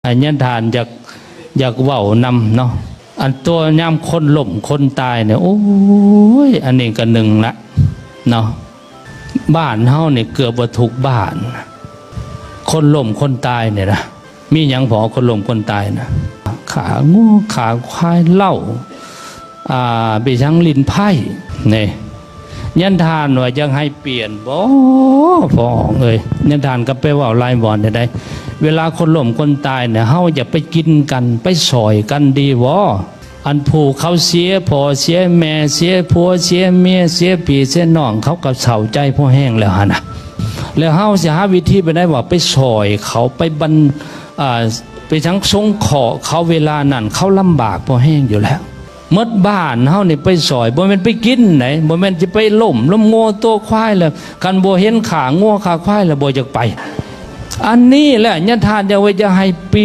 ອັນຍາທ່ານຢາກ ຢາກເວົ້ານຳເນາະ ອັນຕົວຍາມຄົນລົ້ມຄົນຕາຍນີ້ ໂອ້ຍ ອັນນີ້ກໍໜຶ່ງລະເນາະ ບ້ານເຮົານີ້ເກືອບວ່າທຸກບ້ານ ຄົນລົ້ມຄົນຕາຍນີ້ນະ ມີຫຍັງພໍຄົນລົ້ມຄົນຕາຍນະ ຂ້າງົວຂ້າຄວາຍ ເຫຼົ້າ ອ່າ ໄປສັງຫຼິ້ນໄພ້ນີ້ ຍາທ່ານວ່າຢາກໃຫ້ປ່ຽນບໍ່ ພໍ່ເອີຍ ຍາທ່ານກໍໄປເວົ້າຫຼາຍບ່ອນແທ້ໃດ ເວລາຄົນລົ້ມຄົນຕາຍນີ້ ເຮົາຢ່າໄປກິນກັນ ໄປຊ່ອຍກັນດີບໍ່? ອັນຜູ້ເຂົາເສຍພໍ່ເສຍແມ່ ເສຍຜົວເສຍເມຍ ເສຍພີ່ເສຍນ້ອງ ເຂົາກໍເສົ້າໃຈພໍແຮງແລ້ວຫັ້ນນະ ແລ້ວເຮົາຊິຫາວິທີໄປໄດ້ວ່າ ໄປຊ່ອຍເຂົາ ໄປບັນ ອ່າ ໄປສັງສົງເຄາະເຂົາ ເວລານັ້ນເຂົາລຳບາກພໍແຮງຢູ່ແລ້ວ. ໝົດບ້ານເຮົານີ້ໄປຊ່ອຍ ບໍ່ແມ່ນໄປກິນໃດ ບໍ່ແມ່ນຊິໄປລົ້ມ ລົ້ມງົວຕົວຄວາຍແລ້ວ ຄັນບໍ່ເຫັນຂ້າງົວຂ້າຄວາຍແລ້ວບໍ່ຢາກໄປ. ອັນນີ້ແຫຼະຍາທ່ານຢາກວ່າຢາກໃຫ້ປ່ຽນ